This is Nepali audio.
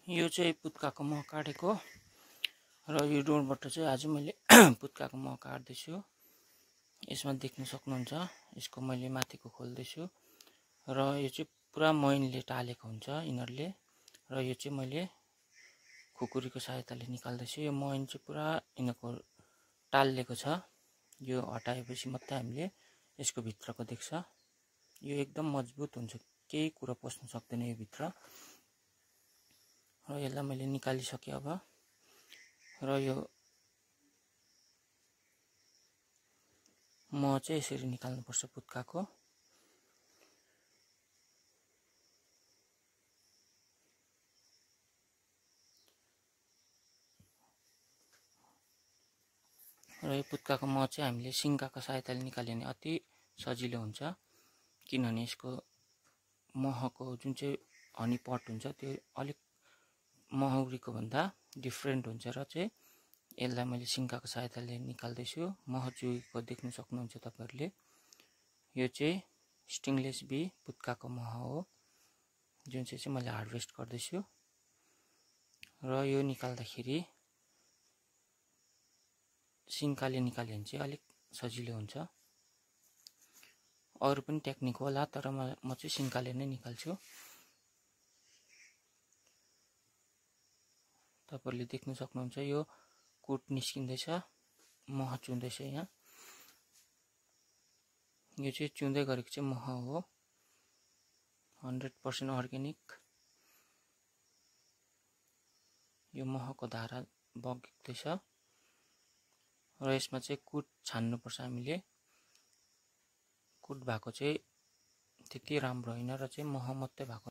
यो चाहिँ पुत्काको मह काटेको र यो डोरबाट चाहिँ आज मैले पुत्काको मह काट्दैछु। यसमा देख्न सक्नुहुन्छ यसको मैले माथिको खोल्दैछु र यो चाहिँ पुरा मैनले टालेको हुन्छ यिनीहरूले र यो चाहिँ मैले खुकुरीको सहायताले निकाल्दैछु। यो मैन चाहिँ पुरा यिनीहरूको टालिएको छ। यो हटाएपछि मात्रै हामीले यसको भित्रको देख्छ। यो एकदम मजबुत हुन्छ, केही कुरा पस्न सक्दैन यो भित्र। र यसलाई मैले निकालिसकेँ अब। र यो मह चाहिँ यसरी निकाल्नुपर्छ पुत्काको। र यो पुत्काको मह चाहिँ हामीले सिङ्काको सहायताले निकाल्यो भने अति सजिलो हुन्छ, किनभने यसको महको जुन चाहिँ हनी पट हुन्छ त्यो अलिक महौरीको भन्दा डिफ्रेन्ट हुन्छ र चाहिँ यसलाई मैले सिङ्काको सहायताले निकाल्दैछु। मह चुहेको देख्न सक्नुहुन्छ तपाईँहरूले। यो चाहिँ स्टिङलेस बी पुत्काको मह हो, जुन चाहिँ मैले हार्भेस्ट गर्दैछु। र यो निकाल्दाखेरि सिङ्काले निकाल्यो भने चाहिँ अलिक सजिलो हुन्छ। अरू पनि टेक्निक होला, तर म चाहिँ सिङ्काले नै निकाल्छु। तपाईँहरूले देख्न सक्नुहुन्छ यो कुट निस्किँदैछ, मह चुन्दैछ। यहाँ यो चाहिँ चुन्दै गरेको चाहिँ मह हो, 100% अर्ग्यानिक। यो महको धारा बग्दैछ र यसमा चाहिँ कुट छान्नुपर्छ हामीले। कुट भएको चाहिँ त्यति राम्रो होइन र चाहिँ मह मात्रै भएको